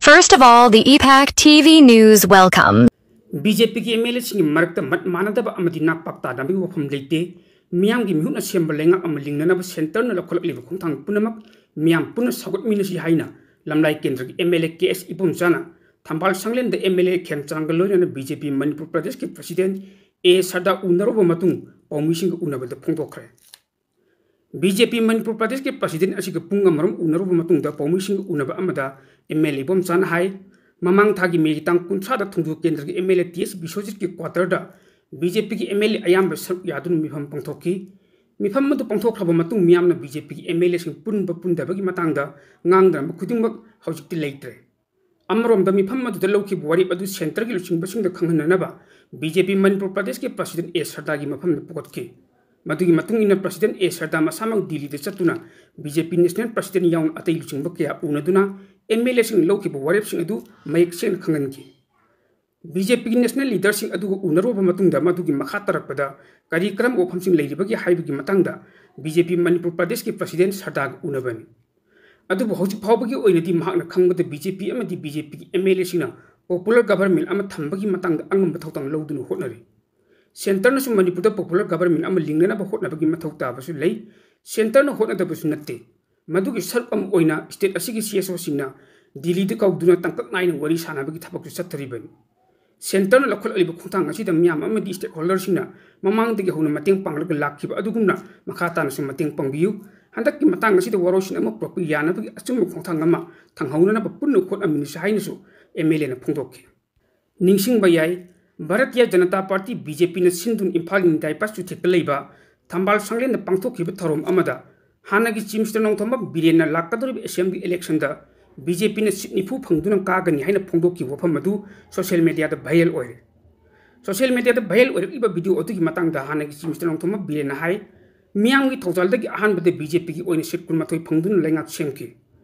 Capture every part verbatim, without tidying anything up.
First of all, the E PAC T V News welcome. B J ꯄꯤꯒꯤ M L ꯑꯦꯁꯤꯡꯒꯤ ꯃꯔꯛꯇ ꯃꯠ ꯃꯥꯟꯅꯗꯕ ꯑꯃꯗꯤ ꯅꯥꯛꯄꯥꯛ ꯇꯥꯅꯕꯒꯤ ꯋꯥꯐꯝ ꯂꯩꯇꯦ꯫ ꯃꯤꯌꯥꯝꯒꯤ ꯃꯤꯍꯨꯠꯅ ꯁꯦꯝꯕ ꯂꯩꯉꯥꯛ ꯑꯃ ꯂꯤꯡꯅꯅꯕ ꯁꯦꯟꯇꯔꯅ ꯂꯧꯈꯠꯂꯛꯂꯤꯕ ꯈꯣꯡꯊꯥꯡ ꯄꯨꯝꯅꯃꯛ ꯃꯤꯌꯥꯝ ꯄꯨꯟꯅ ꯁꯧꯒꯠꯃꯤꯟꯅꯁꯤ ꯍꯥꯏꯅ ꯂꯝꯂꯥꯏ ꯀꯦꯟꯗ꯭ꯔꯒꯤ ꯑꯦꯝ ꯑꯦꯜ ꯑꯦ ꯀꯦ ꯑꯦꯁ ꯏꯕꯣꯝꯆꯥꯅ ꯊꯝꯕꯥꯜ ꯁꯪꯂꯦꯟꯗ ꯑꯦꯝ ꯑꯦꯜ ꯑꯦ ꯈꯦꯝꯆꯥꯟꯒ ꯂꯣꯏꯅꯅ ꯕꯤ ꯖꯦ ꯄꯤ ꯃꯅꯤꯄꯨꯔ ꯄ꯭ꯔꯗꯦꯁꯀꯤ ꯄ꯭ꯔꯁꯤꯗꯦꯟ ꯑꯦ ꯁꯔꯗꯥ ꯎꯅꯔꯨꯕ ꯃꯇꯨꯡ ꯄꯥꯎꯃꯤꯁꯤꯡꯒ ꯎꯅꯕꯗ ꯐꯣꯡꯗꯣꯛꯈ꯭ꯔꯦ꯫ ꯕꯤ ꯖꯦ ꯄꯤ ꯃꯅꯤꯄꯨꯔ ꯄ꯭ꯔꯗꯦꯁꯀꯤ ꯄ꯭ꯔꯁꯤꯗꯦꯟ ꯑꯁꯤꯒ ꯄꯨꯡ ꯑꯃꯔꯣꯝ ꯎꯅꯔꯨꯕ ꯃꯇꯨꯡꯗ ꯄꯥꯎꯃꯤꯁꯤꯡꯒ ꯎꯅꯕ ꯑꯃꯗ ꯑꯦꯝ ꯑꯦꯜ ꯑꯦ ꯏꯕꯣꯝꯆꯥꯅ ꯍꯥꯏ, ꯃꯃꯥꯡ ꯊꯥꯒꯤ ꯃꯦꯒꯤ ꯇꯥꯡ ꯀꯨꯟꯊ꯭ꯔꯥꯗ ꯊꯣꯡꯖꯨ ꯀꯦꯟꯗ꯭ꯔꯒꯤ M L A T S ꯕꯤꯁ꯭ꯋꯖꯤꯠꯀꯤ ꯀ꯭ꯋꯥꯇꯔꯗ ꯕꯤ ꯖꯦ ꯄꯤꯒꯤ ꯑꯦꯝ ꯑꯦꯜ ꯑꯦ ꯑꯌꯥꯝꯕ ꯁꯔꯨꯛ ꯌꯥꯗꯨꯅ ꯃꯤꯐꯝ ꯄꯥꯡꯊꯣꯛꯈꯤ꯫ ꯃꯤꯐꯝ ꯑꯗꯨ ꯄꯥꯡꯊꯣꯛꯈ꯭ꯔꯕ ꯃꯇꯨꯡ ꯃꯤꯌꯥꯝꯅ ꯕꯤ ꯖꯦ ꯄꯤꯒꯤ ꯑꯦꯝ ꯑꯦꯜ ꯑꯦꯁꯤꯡ ꯄꯨꯟꯕ ꯄꯨꯟꯗꯕꯒꯤ ꯃꯇꯥꯡꯗ ꯉꯥꯡꯅꯔꯝꯕ ꯈꯨꯗꯤꯡꯃꯛ ꯍꯧꯖꯤꯛꯇꯤ ꯂꯩꯇ꯭ꯔꯦ꯫ ꯑꯃꯔꯣꯝꯗ ꯃꯤꯐꯝ ꯑꯗꯨꯗ ꯂꯧꯈꯤꯕ ꯋꯥꯔꯦꯞ ꯑꯗꯨ ꯁꯦꯟꯇꯔꯒꯤ ꯂꯨꯆꯤꯡꯕꯁꯤꯡꯗ ꯈꯪꯍꯟꯅꯅꯕ ꯕꯤ ꯖꯦ ꯄꯤ ꯃꯅꯤꯄꯨꯔ ꯄ꯭ꯔꯗꯦꯁꯀꯤ ꯄ꯭ꯔꯁꯤꯗꯦꯟ ꯑꯦ ꯁꯔꯗꯥꯒꯤ ꯃꯐꯝꯗ ꯄꯨꯈꯠꯈꯤ꯫ ꯃꯗꯨꯒꯤ ꯃꯇꯨꯡ ꯏꯟꯅ ꯄ꯭ꯔꯁꯤꯗꯦꯟ ꯑꯦ ꯁꯔꯗꯥ ꯃꯁꯥꯃꯛ ꯗꯤꯜꯂꯤꯗ ꯆꯠꯇꯨꯅ ꯕꯤ ꯖꯦ ꯄꯤ ꯅꯦꯁꯅꯦꯜ ꯄ꯭ꯔꯁꯤꯗꯦꯟ ꯌꯥꯎꯅ ꯑꯇꯩ ꯂꯨꯆꯤꯡꯕ ꯀꯌꯥ ꯎꯅꯗꯨꯅ ꯑꯦꯝ ꯑꯦꯜ ꯑꯦꯁꯤꯡꯅ ꯂꯧꯈꯤꯕ ꯋꯥꯔꯦꯞꯁꯤꯡ ꯑꯗꯨ ꯃꯌꯦꯛ ꯁꯦꯡꯅ ꯈꯪꯍꯟꯈꯤ꯫ ꯕꯤ ꯖꯦ ꯄꯤꯒꯤ ꯅꯦꯁꯅꯦꯜ ꯂꯤꯗꯔꯁꯤꯡ ꯑꯗꯨꯒ ꯎꯅꯔꯨꯕ ꯃꯇꯨꯡꯗ ꯃꯗꯨꯒꯤ ꯃꯈꯥ ꯇꯥꯔꯛꯄꯗ ꯀꯔꯤ ꯀꯔꯝꯕ ꯋꯥꯐꯝꯁꯤꯡ ꯂꯩꯔꯤꯕꯒꯦ ꯍꯥꯏꯕꯒꯤ ꯃꯇꯥꯡꯗ ꯕꯤ ꯖꯦ ꯄꯤ ꯃꯅꯤꯄꯨꯔ ꯄ꯭ꯔꯗꯦꯁꯀꯤ ꯄ꯭ꯔꯁꯤꯗꯦꯟ ꯁꯔꯗꯥꯒ ꯎꯅꯕꯅꯤ꯫ ꯑꯗꯨꯕꯨ ꯍꯧꯖꯤꯛ ꯐꯥꯎꯕꯒꯤ ꯑꯣꯏꯅꯗꯤ ꯃꯍꯥꯛꯅ ꯈꯪꯕꯗ ꯕꯤ ꯖꯦ ꯄꯤ ꯑꯃꯗꯤ ꯕꯤ ꯖꯦ ꯄꯤꯒꯤ ꯑꯦꯝ ꯑꯦꯜ ꯑꯦꯁꯤꯡꯅ ꯄꯣꯄꯨꯂꯔ ꯒꯚꯔꯟꯃꯦꯟ ꯑꯃ ꯊꯝꯕꯒꯤ ꯃꯇꯥꯡꯗ ꯑꯉꯝꯕ ꯊꯧꯗꯥꯡ ꯂꯧꯗꯨꯅ ꯍꯣꯠꯅꯔꯤ꯫ ꯁꯦꯟꯇꯔꯅꯁꯨ ꯃꯅꯤꯄꯨꯔꯗ ꯄꯣꯄꯨꯂꯔ ꯒꯚꯔꯟꯃꯦꯟ ꯑꯃ ꯂꯤꯡꯅꯅꯕ ꯍꯣꯠꯅꯕꯒꯤ ꯃꯊꯧ ꯇꯥꯕꯁꯨ ꯂꯩ꯫ ꯁꯦꯟꯇꯔꯅ ꯍꯣꯠꯅꯗꯕꯁꯨ ꯅꯠꯇꯦ꯫ ꯃꯗꯨꯒꯤ ꯁꯔꯨꯛ ꯑꯃ ꯑꯣꯏꯅ ꯁ꯭ꯇꯦꯠ ꯑꯁꯤꯒꯤ ꯁꯤ ꯑꯦꯁ ꯑꯣꯁꯤꯡꯅ ꯗꯤꯜꯂꯤꯗ ꯀꯧꯗꯨꯅ ꯇꯥꯡꯀꯛ ꯅꯥꯏꯅ ꯋꯥꯔꯤ ꯁꯥꯅꯕꯒꯤ ꯊꯕꯛꯁꯨ ꯆꯠꯊꯔꯤꯕꯅꯤ꯫ ꯁꯦꯟꯇꯔꯅ ꯂꯧꯈꯠꯂꯛꯂꯤꯕ ꯈꯣꯡꯊꯥꯡ ꯑꯁꯤꯗ ꯃꯤꯌꯥꯝ ꯑꯃꯗꯤ ꯁ꯭ꯇꯦꯛꯍꯣꯜꯗꯔꯁꯤꯡꯅ ꯃꯃꯥꯡꯗꯒꯤ ꯍꯧꯅ ꯃꯇꯦꯡ ꯄꯥꯡꯂꯒ ꯂꯥꯛꯈꯤꯕ ꯑꯗꯨꯒꯨꯝꯅ ꯃꯈꯥ ꯇꯥꯅꯁꯨ ꯃꯇꯦꯡ ꯄꯥꯡꯕꯤꯌꯨ꯫ ꯍꯟꯗꯛꯀꯤ ꯃꯇꯥꯡ ꯑꯁꯤꯗ ꯋꯥꯔꯣꯏꯁꯤꯟ ꯑꯃ ꯄꯨꯔꯛꯄ ꯌꯥꯅꯕꯒꯤ ꯑꯆꯨꯝꯕ ꯈꯣꯡꯊꯥꯡ ꯑꯃ ꯊꯥꯡꯍꯧꯅꯅꯕ ꯄꯨꯟꯅ ꯍꯣꯠꯅꯃꯤꯟꯅꯁꯤ ꯍꯥꯏꯅꯁꯨ ꯑꯦꯝ ꯑꯦꯜ ꯑꯦꯅ ꯐꯣꯡꯗꯣꯛꯈꯤ꯫ ꯅꯤꯡꯁꯤꯡꯕ ꯌꯥꯏ, Bharatiya Janata party, B J ꯄꯤꯅ ꯁꯤꯟꯗꯨꯅ ꯏꯝꯐꯥꯜ ꯏꯟꯗꯤꯌꯥ ꯄꯥꯁ ꯆꯨꯊꯦꯛꯇ ꯂꯩꯕ ꯊꯝꯕꯥꯜ ꯁꯪꯂꯦꯟꯗ ꯄꯥꯡꯊꯣꯛꯈꯤꯕ ꯊꯧꯔꯝ ꯑꯃꯗ ꯍꯥꯟꯅꯒꯤ ꯆꯤꯐ ꯃꯤꯅꯤꯁꯇꯔ ꯅꯣꯡꯊꯣꯝꯕꯝ ꯕꯤꯔꯦꯟꯅ ꯂꯥꯛꯀꯗꯧꯔꯤꯕ ꯑꯦꯁꯦꯝꯕ꯭ꯂꯤ ꯏꯂꯦꯛꯁꯟꯗ ꯕꯤ ꯖꯦ ꯄꯤꯅ ꯁꯤꯠ ꯅꯤꯐꯨ ꯐꯪꯗꯨꯅ ꯀꯥꯒꯅꯤ ꯍꯥꯏꯅ ꯐꯣꯡꯗꯣꯛꯈꯤꯕ ꯋꯥꯐꯝ ꯑꯗꯨ ꯁꯣꯁꯤꯌꯦꯜ ꯃꯦꯗꯤꯌꯥꯗ ꯚꯥꯏꯔꯦꯜ ꯑꯣꯏꯔꯦ꯫ ꯁꯣꯁꯤꯌꯦꯜ ꯃꯦꯗꯤꯌꯥꯗ ꯚꯥꯏꯔꯦꯜ ꯑꯣꯏꯔꯛꯂꯤꯕ ꯚꯤꯗꯤꯑꯣ ꯑꯗꯨꯒꯤ ꯃꯇꯥꯡꯗ ꯍꯥꯟꯅꯒꯤ ꯆꯤꯐ ꯃꯤꯅꯤꯁꯇꯔ ꯅꯣꯡꯊꯣꯝꯕꯝ ꯕꯤꯔꯦꯟꯅ ꯍꯥꯏ, ꯃꯤꯌꯥꯝꯒꯤ ꯊꯧꯖꯥꯜꯗꯒꯤ ꯑꯍꯥꯟꯕꯗ ꯕꯤ ꯖꯦ ꯄꯤꯒꯤ ꯑꯣꯏꯅ ꯁꯤꯠ ꯀꯨꯟꯃꯥꯊꯣꯏ ꯐꯪꯗꯨꯅ ꯂꯩꯉꯥꯛ ꯁꯦꯝꯈꯤ꯫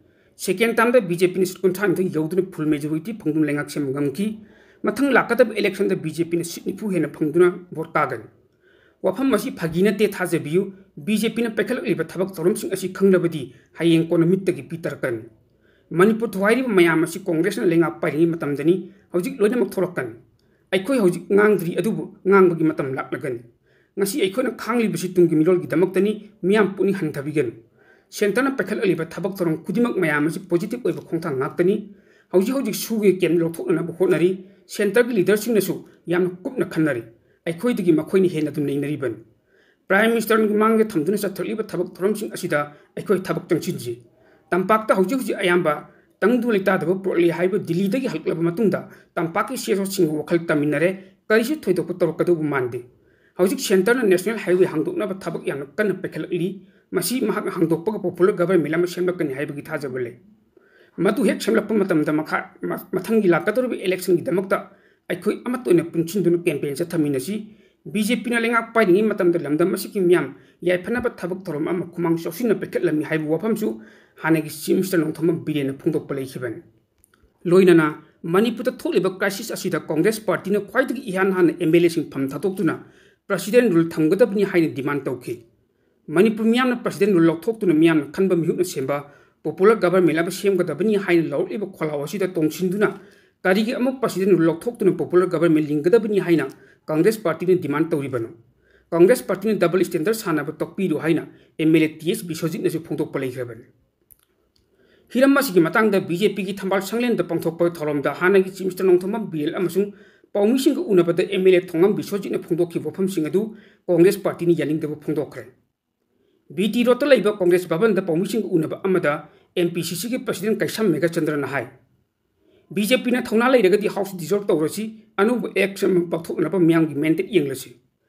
ꯁꯦꯀꯦꯟ ꯇꯥꯔꯝꯗ ꯕꯤ ꯖꯦ ꯄꯤꯅ ꯁꯤꯠ ꯀꯨꯟꯊ꯭ꯔꯥꯅꯤꯊꯣꯏ ꯌꯧꯗꯨꯅ ꯐꯨꯜ ꯃꯦꯖꯣꯔꯤꯇꯤ ꯐꯪꯗꯨꯅ ꯂꯩꯉꯥꯛ ꯁꯦꯝꯕ ꯉꯝꯈꯤ꯫ ꯃꯊꯪ ꯂꯥꯛꯀꯗꯕ ꯏꯂꯦꯛꯁꯟꯗ ꯕꯤ ꯖꯦ ꯄꯤꯅ ꯁꯤꯠ ꯅꯤꯐꯨ ꯍꯦꯟꯅ ꯐꯪꯗꯨꯅ ꯚꯣꯠ ꯀꯥꯒꯅꯤ꯫ ꯋꯥꯐꯝ ꯑꯁꯤ ꯐꯥꯒꯤ ꯅꯠꯇꯦ, ꯊꯥꯖꯕꯤꯌꯨ꯫ ꯕꯤ ꯖꯦ ꯄꯤꯅ ꯄꯥꯏꯈꯠꯂꯛꯂꯤꯕ ꯊꯕꯛ ꯊꯧꯔꯝꯁꯤꯡ ꯑꯁꯤ ꯈꯪꯂꯕꯗꯤ ꯍꯌꯦꯡ ꯀꯣꯟꯅ ꯃꯤꯠꯇꯒꯤ ꯄꯤ ꯇꯥꯔꯛꯀꯅꯤ꯫ ꯃꯅꯤꯄꯨꯔ ꯊꯨꯒꯥꯏꯔꯤꯕ ꯃꯌꯥꯝ ꯑꯁꯤ ꯀꯣꯡꯒ꯭ꯔꯦꯁꯅ ꯂꯩꯉꯥꯛ ꯄꯥꯏꯔꯤꯉꯩ ꯃꯇꯝꯗꯅꯤ꯫ ꯍꯧꯖꯤꯛ ꯂꯣꯏꯅꯃꯛ ꯊꯣꯛꯂꯛꯀꯅꯤ꯫ ꯑꯩꯈꯣꯏ ꯍꯧꯖꯤꯛ ꯉꯥꯡꯗ꯭ꯔꯤ, ꯑꯗꯨꯕꯨ ꯉꯥꯡꯕꯒꯤ ꯃꯇꯝ ꯂꯥꯛꯂꯒꯅꯤ꯫ ꯉꯁꯤ ꯑꯩꯈꯣꯏꯅ ꯈꯥꯡꯂꯤꯕꯁꯤ ꯇꯨꯡꯒꯤ ꯃꯤꯔꯣꯜꯒꯤꯗꯃꯛꯇꯅꯤ꯫ ꯃꯤꯌꯥꯝ ꯄꯨꯛꯅꯤꯡ ꯍꯟꯊꯕꯤꯒꯅꯨ꯫ ꯁꯦꯟꯇꯔꯅ ꯄꯥꯏꯈꯠꯂꯛꯂꯤꯕ ꯊꯕꯛ ꯊꯧꯔꯝ ꯈꯨꯗꯤꯡꯃꯛ ꯃꯌꯥꯝ ꯑꯁꯤ ꯄꯣꯖꯤꯇꯤꯚ ꯑꯣꯏꯕ ꯈꯣꯡꯊꯥꯡ ꯉꯥꯛꯇꯅꯤ꯫ ꯍꯧꯖꯤꯛ ꯍꯧꯖꯤꯛ ꯁꯨꯒꯦ ꯀꯦꯝ ꯂꯧꯊꯣꯛꯅꯅꯕ ꯍꯣꯠꯅꯔꯤ꯫ ꯁꯦꯟꯇꯔꯒꯤ ꯂꯤꯗꯔꯁꯤꯡꯅꯁꯨ ꯌꯥꯝꯅ ꯀꯨꯞꯅ ꯈꯟꯅꯔꯤ꯫ ꯑꯩꯈꯣꯏꯗꯒꯤ ꯃꯈꯣꯏꯅ ꯍꯦꯟꯅ ꯑꯗꯨꯝ ꯅꯩꯅꯔꯤꯕꯅꯤ꯫ ꯄ꯭ꯔꯥꯏꯝ ꯃꯤꯅꯤꯁꯇꯔꯒꯤ ꯃꯥꯡꯗ ꯊꯝꯗꯨꯅ ꯆꯠꯊꯔꯛꯂꯤꯕ ꯊꯕꯛ ꯊꯧꯔꯝꯁꯤꯡ ꯑꯁꯤꯗ ꯑꯩꯈꯣꯏ ꯊꯕꯛ ꯆꯪꯁꯤꯟꯁꯤ꯫ ꯇꯝꯄꯥꯛꯇ ꯍꯧꯖꯤꯛ ꯍꯧꯖꯤꯛ ꯑꯌꯥꯝꯕ ꯇꯪꯗꯨ ꯂꯩꯇꯥꯗꯕ ꯄꯨꯔꯛꯂꯤ ꯍꯥꯏꯕ ꯗꯤꯜꯂꯤꯗꯒꯤ ꯍꯜꯂꯛꯂꯕ ꯃꯇꯨꯡꯗ ꯇꯝꯄꯥꯛꯀꯤ ꯁꯤ ꯑꯦꯁ ꯑꯣꯁꯤꯡꯒ ꯋꯥꯈꯜ ꯇꯥꯃꯤꯟꯅꯔꯦ꯫ ꯀꯔꯤꯁꯨ ꯊꯣꯏꯗꯣꯛꯄ ꯇꯧꯔꯛꯀꯗꯧꯕ ꯃꯥꯟꯗꯦ꯫ ꯍꯧꯖꯤꯛ ꯁꯦꯟꯇꯔꯅ ꯅꯦꯁꯅꯦꯜ ꯍꯥꯏꯋꯦ ꯍꯥꯡꯗꯣꯛꯅꯕ ꯊꯕꯛ ꯌꯥꯝꯅ ꯀꯟꯅ ꯄꯥꯏꯈꯠꯂꯛꯂꯤ꯫ ꯃꯁꯤ ꯃꯍꯥꯛꯅ ꯍꯥꯡꯗꯣꯛꯄꯒ ꯄꯣꯄꯨꯂꯔ ꯒꯚꯔꯟꯃꯦꯟ ꯑꯃ ꯁꯦꯝꯂꯛꯀꯅꯤ ꯍꯥꯏꯕꯒꯤ ꯊꯥꯖꯕ ꯂꯩ꯫ ꯃꯗꯨ ꯍꯦꯛ ꯁꯦꯝꯂꯛꯄ ꯃꯇꯝꯗ ꯃꯈꯥ-, ꯃ-, ꯃꯊꯪꯒꯤ ꯂꯥꯛꯀꯗꯧꯔꯤꯕ ꯏꯂꯦꯛꯁꯟꯒꯤꯗꯃꯛꯇ ꯑꯩꯈꯣꯏ ꯑꯃꯠꯇ ꯑꯣꯏꯅ ꯄꯨꯟꯁꯤꯟꯗꯨꯅ ꯀꯦꯝꯄꯦꯟ ꯆꯠꯊꯃꯤꯟꯅꯁꯤ꯫ ꯕꯤ ꯖꯦ ꯄꯤꯅ ꯂꯩꯉꯥꯛ ꯄꯥꯏꯔꯤꯉꯩ ꯃꯇꯝꯗ ꯂꯝꯗꯝ ꯑꯁꯤꯒꯤ ꯃꯤꯌꯥꯝ ꯌꯥꯏꯐꯅꯕ ꯊꯕꯛ ꯊꯧꯔꯝ ꯑꯃ ꯈꯨꯃꯥꯡ ꯆꯥꯎꯁꯤꯟꯅ ꯄꯥꯏꯈꯠꯂꯝꯃꯤ ꯍꯥꯏꯕ ꯋꯥꯐꯝꯁꯨ ꯍꯥꯟꯅꯒꯤ ꯆꯤꯐ ꯃꯤꯅꯤꯁꯇꯔ ꯅꯣꯡꯊꯣꯝꯕꯝ ꯕꯤꯔꯦꯟꯅ ꯐꯣꯡꯗꯣꯛꯄ ꯂꯩꯈꯤꯕꯅꯤ꯫ ꯂꯣꯏꯅꯅ ꯃꯅꯤꯄꯨꯔꯗ ꯊꯣꯛꯂꯤꯕ ꯀ꯭ꯔꯥꯏꯁꯤꯁ ꯑꯁꯤꯗ ꯀꯣꯡꯒ꯭ꯔꯦꯁ ꯄꯥꯔꯇꯤꯅ ꯈ꯭ꯋꯥꯏꯗꯒꯤ ꯏꯍꯥꯟ ꯍꯥꯟꯅ ꯑꯦꯝ ꯑꯦꯜ ꯑꯦꯁꯤꯡ ꯐꯝ ꯊꯥꯗꯣꯛꯇꯨꯅ ꯄ꯭ꯔꯁꯤꯗꯦꯟ ꯔꯨꯜ ꯊꯝꯒꯗꯕꯅꯤ ꯍꯥꯏꯅ ꯗꯤꯃꯥꯟ ꯇꯧꯈꯤ꯫ ꯃꯅꯤꯄꯨꯔ ꯃꯤꯌꯥꯝꯅ ꯄ꯭ꯔꯁꯤꯗꯦꯟ ꯔꯨꯜ ꯂꯧꯊꯣꯛꯇꯨꯅ ꯃꯤꯌꯥꯝꯅ ꯈꯟꯕ ꯃꯤꯍꯨꯠꯅ ꯁꯦꯝꯕ ꯄꯣꯄꯨꯂꯔ ꯒꯚꯔꯟꯃꯦꯟ ꯑꯃ ꯁꯦꯝꯒꯗꯕꯅꯤ ꯍꯥꯏꯅ ꯂꯥꯎꯔꯛꯂꯤꯕ ꯈꯣꯜꯂꯥꯎ ꯑꯁꯤꯗ ꯇꯣꯡꯁꯤꯟꯗꯨꯅ ꯀꯔꯤꯒꯤ ꯑꯃꯨꯛ ꯄ꯭ꯔꯁꯤꯗꯦꯟ ꯔꯨꯜ ꯂꯧꯊꯣꯛꯇꯨꯅ ꯄꯣꯄꯨꯂꯔ ꯒꯚꯔꯟꯃꯦꯟ ꯂꯤꯡꯒꯗꯕꯅꯤ ꯍꯥꯏꯅ ꯀꯪꯒ꯭ꯔꯦꯁ ꯄꯥꯔꯇꯤꯅ ꯗꯤꯃꯥꯟ ꯇꯧꯔꯤꯕꯅꯣ? ꯀꯪꯒ꯭ꯔꯦꯁ ꯄꯥꯔꯇꯤꯅ ꯗꯕꯜ ꯁ꯭ꯇꯦꯟꯗꯔꯗ ꯁꯥꯟꯅꯕ ꯇꯣꯛꯄꯤꯔꯨ ꯍꯥꯏꯅ ꯑꯦꯝ ꯑꯦꯜ ꯑꯦ ꯇꯤ ꯑꯦꯁ ꯕꯤꯁ꯭ꯋꯖꯤꯠꯅꯁꯨ ꯐꯣꯡꯗꯣꯛꯄ ꯂꯩꯈ꯭ꯔꯕꯅꯤ꯫ ꯍꯤꯔꯝ ꯑꯁꯤꯒꯤ ꯃꯇꯥꯡꯗ ꯕꯤ ꯖꯦ ꯄꯤꯒꯤ ꯊꯝꯕꯥꯜ ꯁꯪꯂꯦꯟꯗ ꯄꯥꯡꯊꯣꯛꯄ ꯊꯧꯔꯝꯗ ꯍꯥꯟꯅꯒꯤ ꯆꯤꯐ ꯃꯤꯅꯤꯁꯇꯔ ꯅꯣꯡꯊꯣꯝꯕꯝ ꯕꯤꯔꯦꯟ ꯑꯃꯁꯨꯡ ꯄꯥꯎꯃꯤꯁꯤꯡꯒ ꯎꯅꯕꯗ ꯑꯦꯝ ꯑꯦꯜ ꯑꯦ ꯊꯣꯉꯝ ꯕꯤꯁ꯭ꯋꯖꯤꯠꯅ ꯐꯣꯡꯗꯣꯛꯈꯤꯕ ꯋꯥꯐꯝꯁꯤꯡ ꯑꯗꯨ ꯀꯪꯒ꯭ꯔꯦꯁ ꯄꯥꯔꯇꯤꯅ ꯌꯥꯅꯤꯡꯗꯕ ꯐꯣꯡꯗꯣꯛꯈ꯭ꯔꯦ꯫ ꯕꯤ ꯇꯤ ꯔꯣꯗꯇ ꯂꯩꯕ ꯀꯪꯒ꯭ꯔꯦꯁ ꯚꯕꯟꯗ ꯄꯥꯎꯃꯤꯁꯤꯡꯒ ꯎꯅꯕ ꯑꯃꯗ ꯑꯦꯝ ꯄꯤ ꯁꯤ ꯁꯤꯒꯤ ꯄ꯭ꯔꯁꯤꯗꯦꯟ ꯀꯩꯁꯥꯝ ꯃꯦꯘꯆꯟꯗ꯭ꯔꯅ ꯍꯥꯏ, ꯕꯤ ꯖꯦ ꯄꯤꯅ ꯊꯧꯅꯥ ꯂꯩꯔꯒꯗꯤ ꯍꯥꯎꯁ ꯗꯤꯖꯣꯜꯕ ꯇꯧꯔꯁꯤ, ꯑꯅꯧꯕ ꯏꯂꯦꯛꯁꯟ ꯑꯃ ꯄꯥꯡꯊꯣꯛꯅꯅꯕ ꯃꯤꯌꯥꯝꯒꯤ ꯃꯦꯟꯗꯦꯠ ꯌꯦꯡꯂꯁꯤ꯫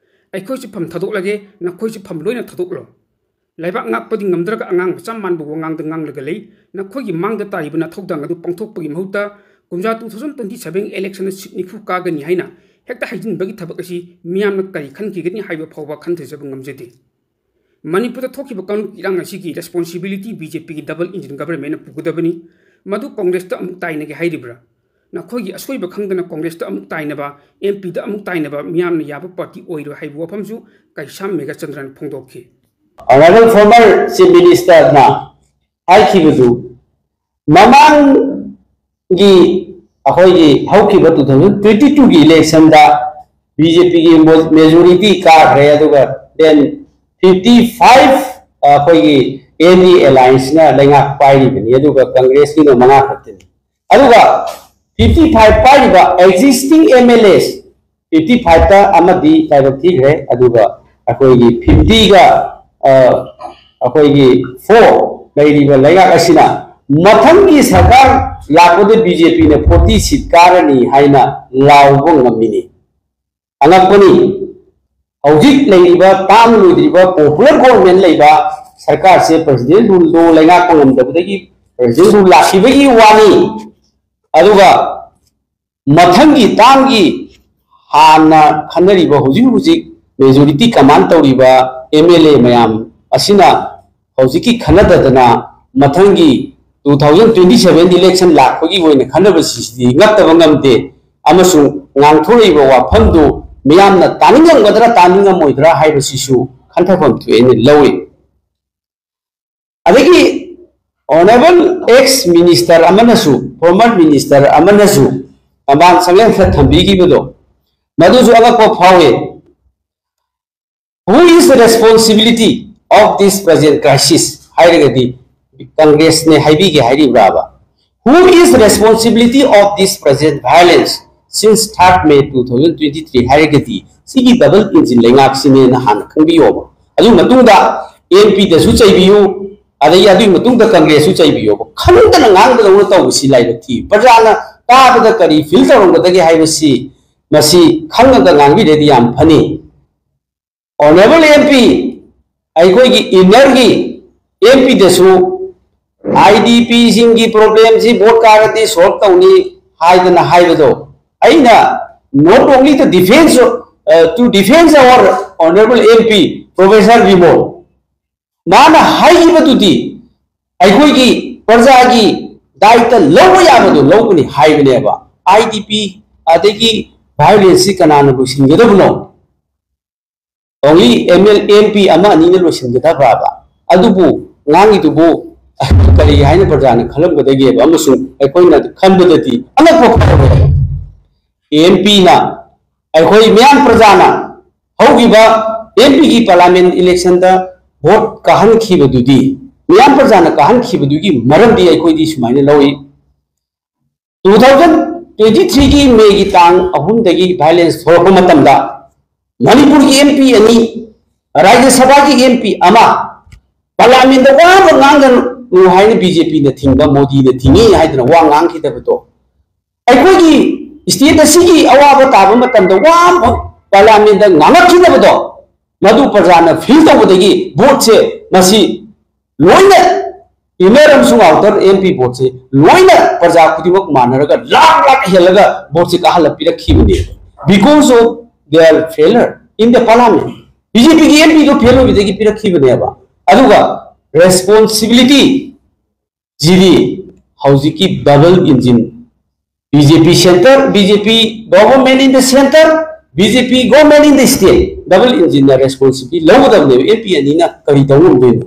ꯑꯩꯈꯣꯏꯁꯨ ꯐꯝ ꯊꯥꯗꯣꯛꯂꯒꯦ, ꯅꯈꯣꯏꯁꯨ ꯐꯝ ꯂꯣꯏꯅ ꯊꯥꯗꯣꯛꯂꯣ꯫ ꯂꯩꯕꯥꯛ ꯉꯥꯛꯄꯗꯤ ꯉꯝꯗ꯭ꯔꯒ ꯑꯉꯥꯡ ꯃꯆꯥ ꯃꯥꯟꯕ ꯋꯥꯉꯥꯡꯗ ꯉꯥꯡꯂꯒ ꯂꯩ꯫ ꯅꯈꯣꯏꯒꯤ ꯃꯥꯡꯗ ꯇꯥꯔꯤꯕ ꯅꯊꯧꯗꯥꯡ ꯑꯗꯨ ꯄꯥꯡꯊꯣꯛꯄꯒꯤ ꯃꯍꯨꯠꯇ ꯀꯨꯝꯖꯥ two thousand twenty seven election ꯁꯤꯠ ꯅꯤꯐꯨ ꯀꯥꯒꯅꯤ ꯍꯥꯏꯅ ꯍꯦꯛꯇ ꯍꯥꯏꯖꯤꯟꯕꯒꯤ ꯊꯕꯛ ꯑꯁꯤ ꯃꯤꯌꯥꯝꯅ ꯀꯔꯤ ꯈꯟꯈꯤꯒꯅꯤ ꯍꯥꯏꯕ ꯐꯥꯎꯕ ꯈꯟꯊꯖꯕ ꯉꯝꯖꯗꯦ꯫ ꯃꯅꯤꯄꯨꯔꯗ ꯊꯣꯛꯈꯤꯕ ꯀꯥꯡꯂꯨꯞ ꯏꯔꯥꯡ ꯑꯁꯤꯒꯤ ꯔꯦꯁꯄꯣꯟꯁꯤꯕꯤꯂꯤꯇꯤ ꯕꯤ ꯖꯦ ꯄꯤꯒꯤ ꯗꯕꯜ ꯏꯟꯖꯤꯟ ꯒꯚꯔꯟꯃꯦꯟꯅ ꯄꯨꯒꯗꯕꯅꯤ꯫ ꯃꯗꯨ ꯀꯪꯒ꯭ꯔꯦꯁꯇ ꯑꯃꯨꯛ ꯇꯥꯏꯅꯒꯦ ꯍꯥꯏꯔꯤꯕ꯭ꯔꯥ? ꯅꯈꯣꯏꯒꯤ ꯑꯁꯣꯏꯕ ꯈꯪꯗꯅ ꯀꯪꯒ꯭ꯔꯦꯁꯇ ꯑꯃꯨꯛ ꯇꯥꯏꯅꯕ, ꯑꯦꯝ ꯄꯤꯗ ꯑꯃꯨꯛ ꯇꯥꯏꯅꯕ ꯃꯤꯌꯥꯝꯅ ꯌꯥꯕ ꯄꯥꯔꯇꯤ ꯑꯣꯏꯔꯣꯏ ꯍꯥꯏꯕ ꯋꯥꯐꯝꯁꯨ ꯀꯩꯁꯥꯝ ꯃꯦꯘꯆꯟꯗ꯭ꯔꯅ ꯐꯣꯡꯗꯣꯛꯈꯤ꯫ Honourable former Chief Minister ꯅ ꯍꯥꯏꯈꯤꯕꯗꯨ ꯃꯃꯥꯡꯒꯤ ꯑꯩꯈꯣꯏꯒꯤ ꯍꯧꯈꯤꯕ two thousand twenty two ꯒꯤ election ꯗ B J P ꯒꯤ majority ꯀꯥꯈ꯭ꯔꯦ, ꯑꯗꯨꯒ then fifty five ꯑꯩꯈꯣꯏꯒꯤ N D A alliance ꯅ ꯂꯩꯉꯥꯛ ꯄꯥꯏꯔꯤꯕꯅꯤ, ꯑꯗꯨꯒ Congress ꯀꯤꯅ ꯃꯉꯥ ꯈꯛꯇꯅꯤ꯫ ꯑꯗꯨꯒ fifty five ꯄꯥꯏꯔꯤꯕ existing M L As fifty five ꯇ ꯑꯃꯗꯤ ꯂꯥꯏꯕꯛ ꯊꯤꯈ꯭ꯔꯦ, ꯑꯗꯨꯒ ꯑꯩꯈꯣꯏꯒꯤ fifty ꯒ ꯑꯩꯈꯣꯏꯒꯤ four ꯂꯩꯔꯤꯕ ꯂꯩꯉꯥꯛ ꯑꯁꯤꯅ ꯃꯊꯪꯒꯤ ꯁꯔꯀꯥꯔ ꯂꯥꯛꯄꯗ B J P ꯅ forty seat ꯀꯥꯔꯅꯤ ꯍꯥꯏꯅ ꯂꯥꯎꯕ ꯉꯝꯃꯤꯅꯤ꯫ ꯑꯉꯛꯄꯅꯤ꯫ ꯍꯧꯖꯤꯛ ꯂꯩꯔꯤꯕ term ꯂꯣꯏꯗ꯭ꯔꯤꯕ popular government ꯂꯩꯕ ꯁꯔꯀꯥꯔꯁꯦ president rule ꯗꯣ ꯂꯩꯉꯥꯛꯄ ꯉꯝꯗꯕꯗꯒꯤ president rule ꯂꯥꯛꯈꯤꯕꯒꯤ ꯋꯥꯅꯤ꯫ ꯑꯗꯨꯒ ꯃꯊꯪꯒꯤ term ꯒꯤ ꯍꯥꯟꯅ ꯈꯟꯅꯔꯤꯕ, ꯍꯧꯖꯤꯛ ꯍꯧꯖꯤꯛ majority command ꯇꯧꯔꯤꯕ M L A ꯃꯌꯥꯝ ꯑꯁꯤꯅ ꯍꯧꯖꯤꯛꯀꯤ ꯈꯟꯅꯗꯗꯅ ꯃꯊꯪꯒꯤ two thousand twenty seven election ꯂꯥꯛꯄꯒꯤ ꯑꯣꯏꯅ ꯈꯟꯅꯕꯁꯤꯗꯤ ꯉꯛꯇꯕ ꯉꯝꯗꯦ, ꯑꯃꯁꯨꯡ ꯉꯥꯡꯊꯣꯔꯛꯏꯕ ꯋꯥꯐꯝꯗꯨ ꯃꯤꯌꯥꯝꯅ ꯇꯥꯅꯤꯡꯉꯝꯒꯗ꯭ꯔꯥ ꯇꯥꯅꯤꯡꯉꯝꯃꯣꯏꯗ꯭ꯔꯥ ꯍꯥꯏꯕꯁꯤꯁꯨ ꯈꯟꯊꯐꯝ ꯊꯣꯛꯑꯦꯅ ꯂꯧꯏ꯫ ꯑꯗꯒꯤ honourable ex minister ꯑꯃꯅꯁꯨ, former minister ꯑꯃꯅꯁꯨ ꯃꯃꯥꯡ ꯆꯪꯂꯦꯟ ꯈꯔ ꯊꯝꯕꯤꯈꯤꯕꯗꯣ, ꯃꯗꯨꯁꯨ ꯑꯉꯛꯄ ꯐꯥꯎꯏ꯫ Who is the responsibility of this present crisis ꯍꯥꯏꯔꯒꯗꯤ Congress ꯅꯦ ꯍꯥꯏꯕꯤꯒꯦ ꯍꯥꯏꯔꯤꯕ꯭ꯔꯥꯕ? Who is responsibility of this present violence since third May two thousand twenty three ꯍꯥꯏꯔꯒꯗꯤ ꯁꯤꯒꯤ double engine ꯂꯩꯉꯥꯛꯁꯤꯅꯦꯅ ꯍꯥꯟꯅ ꯈꯪꯕꯤꯌꯣꯕ꯫ ꯑꯗꯨꯒꯤ ꯃꯇꯨꯡꯗ M P ꯗꯁꯨ ꯆꯩꯕꯤꯌꯨ, ꯑꯗꯒꯤ ꯑꯗꯨꯒꯤ ꯃꯇꯨꯡꯗ Congress ꯁꯨ ꯆꯩꯕꯤꯌꯣꯕ꯫ ꯈꯪꯗꯅ ꯉꯥꯡꯕꯗꯧꯅ ꯇꯧꯕꯁꯤ ꯂꯥꯏꯕꯛ ꯊꯤ꯫ ꯄ꯭ꯔꯖꯥꯅ ꯇꯥꯕꯗ ꯀꯔꯤ feel ꯇꯧꯔꯝꯒꯗꯒꯦ ꯍꯥꯏꯕꯁꯤ ꯃꯁꯤ ꯈꯪꯉꯒ ꯉꯥꯡꯕꯤꯔꯗꯤ ꯌꯥꯝ ꯐꯅꯤ꯫ Honourable M P, ꯑꯩꯈꯣꯏꯒꯤ inner ꯒꯤ M P ꯗꯁꯨ I D P ꯁꯤꯡꯒꯤ problem ꯁꯤ vote ꯀꯥꯔꯗꯤ solve ꯇꯧꯅꯤ ꯍꯥꯏꯗꯅ ꯍꯥꯏꯕꯗꯣ, ꯑꯩꯅ not only the defense, uh, to defense our honourable M P Professor Bimol, ꯃꯥꯅ ꯍꯥꯏꯈꯤꯕꯗꯨꯗꯤ ꯑꯩꯈꯣꯏꯒꯤ ꯄ꯭ꯔꯖꯥꯒꯤ ꯗꯥꯏꯇ ꯂꯧꯕ ꯌꯥꯕꯗꯣ ꯂꯧꯒꯅꯤ ꯍꯥꯏꯕꯅꯦꯕ꯫ I D P ꯑꯗꯒꯤ violence ꯁꯤ ꯀꯅꯥꯅ ꯂꯣꯏꯁꯤꯟꯒꯗꯕꯅꯣ? Only M L, M P ꯑꯃ ꯑꯅꯤꯅ ꯂꯣꯏꯁꯤꯟꯒꯗꯕ꯭ꯔꯥꯕ? ꯑꯗꯨꯕꯨ ꯉꯥꯡꯉꯤꯗꯨꯕꯨ ꯀꯔꯤ ꯍꯥꯏꯅ ꯄ꯭ꯔꯖꯥꯅ ꯈꯜꯂꯝꯒꯗꯒꯦꯕ? ꯑꯃꯁꯨꯡ ꯑꯩꯈꯣꯏꯅ ꯈꯟꯕꯗꯗꯤ ꯑꯉꯛꯄ ꯐꯥꯎꯔꯦꯕ꯫ ꯑꯦꯝ ꯄꯤꯅ, ꯑꯩꯈꯣꯏ ꯃꯤꯌꯥꯝ ꯄ꯭ꯔꯖꯥꯅ ꯍꯧꯈꯤꯕ ꯑꯦꯝ ꯄꯤꯒꯤ ꯄꯥꯔꯂꯥꯃꯦꯟ ꯏꯂꯦꯛꯁꯟꯗ ꯚꯣꯠ ꯀꯥꯍꯟꯈꯤꯕꯗꯨꯗꯤ, ꯃꯤꯌꯥꯝ ꯄ꯭ꯔꯖꯥꯅ ꯀꯥꯍꯟꯈꯤꯕꯗꯨꯒꯤ ꯃꯔꯝꯗꯤ ꯑꯩꯈꯣꯏꯗꯤ ꯁꯨꯃꯥꯏꯅ ꯂꯧꯏ꯫ Two thousand twenty threeꯒꯤ ꯃꯦꯒꯤ ꯇꯥꯡ ꯑꯍꯨꯝꯗꯒꯤ ꯚꯥꯏꯂꯦꯟꯁ ꯊꯣꯛꯂꯛꯄ ꯃꯇꯝꯗ ꯃꯅꯤꯄꯨꯔꯒꯤ ꯑꯦꯝ ꯄꯤ ꯑꯅꯤ, ꯔꯥꯖ꯭ꯌ ꯁꯚꯥꯒꯤ ꯑꯦꯝ ꯄꯤ ꯑꯃ, ꯄꯥꯔꯂꯥꯃꯦꯟꯗ ꯋꯥ ꯑꯃ ꯉꯥꯡꯒꯅꯨ ꯍꯥꯏꯅ ꯕꯤ ꯖꯦ ꯄꯤꯅ ꯊꯤꯡꯕ, ꯃꯣꯗꯤꯅ ꯊꯤꯡꯉꯤ ꯍꯥꯏꯗꯅ ꯋꯥ ꯉꯥꯡꯈꯤꯗꯕꯗꯣ, ꯑꯩꯈꯣꯏꯒꯤ ꯁ꯭ꯇꯦꯠ ꯑꯁꯤꯒꯤ ꯑꯋꯥꯕ ꯇꯥꯕ ꯃꯇꯝꯗ ꯋꯥ ꯑꯃ ꯄꯥꯔꯂꯥꯃꯦꯟꯗ ꯉꯥꯡꯉꯛꯈꯤꯗꯕꯗꯣ, ꯃꯗꯨ ꯄ꯭ꯔꯖꯥꯅ ꯐꯤꯜ ꯇꯧꯕꯗꯒꯤ ꯚꯣꯠꯁꯦ ꯃꯁꯤ ꯂꯣꯏꯅ, ꯏꯟꯅꯔ ꯑꯃꯁꯨꯡ ꯑꯥꯎꯇꯔ ꯑꯦꯝ ꯄꯤ ꯚꯣꯠꯁꯦ ꯂꯣꯏꯅ ꯄ꯭ꯔꯖꯥ ꯈꯨꯗꯤꯡꯃꯛ ꯃꯥꯟꯅꯔꯒ ꯂꯥꯛ ꯂꯥꯛ ꯍꯦꯜꯂꯒ ꯚꯣꯠꯁꯦ ꯀꯥꯍꯜꯂ ꯄꯤꯔꯛꯈꯤꯕꯅꯦꯕ꯫ Because of their failure in the parliament, B J ꯄꯤꯒꯤ ꯑꯦꯝ ꯄꯤꯗꯣ ꯐꯦꯜ ꯑꯣꯏꯕꯗꯒꯤ ꯄꯤꯔꯛꯈꯤꯕꯅꯦꯕ꯫ ꯑꯗꯨꯒ ꯔꯦꯁꯄꯣꯟꯁꯤꯕꯤꯂꯤꯇꯤ ꯁꯤꯗꯤ ꯍꯧꯖꯤꯛꯀꯤ double engine, B J P centre, B J P government in the centre, B J P government in the state, double ꯏꯟꯖꯤꯟꯅ responsibility ꯂꯧꯒꯗꯕꯅꯦꯕ꯫ M P ꯑꯅꯤꯅ ꯀꯔꯤ ꯇꯧ ꯉꯝꯗꯣꯏꯅꯣ?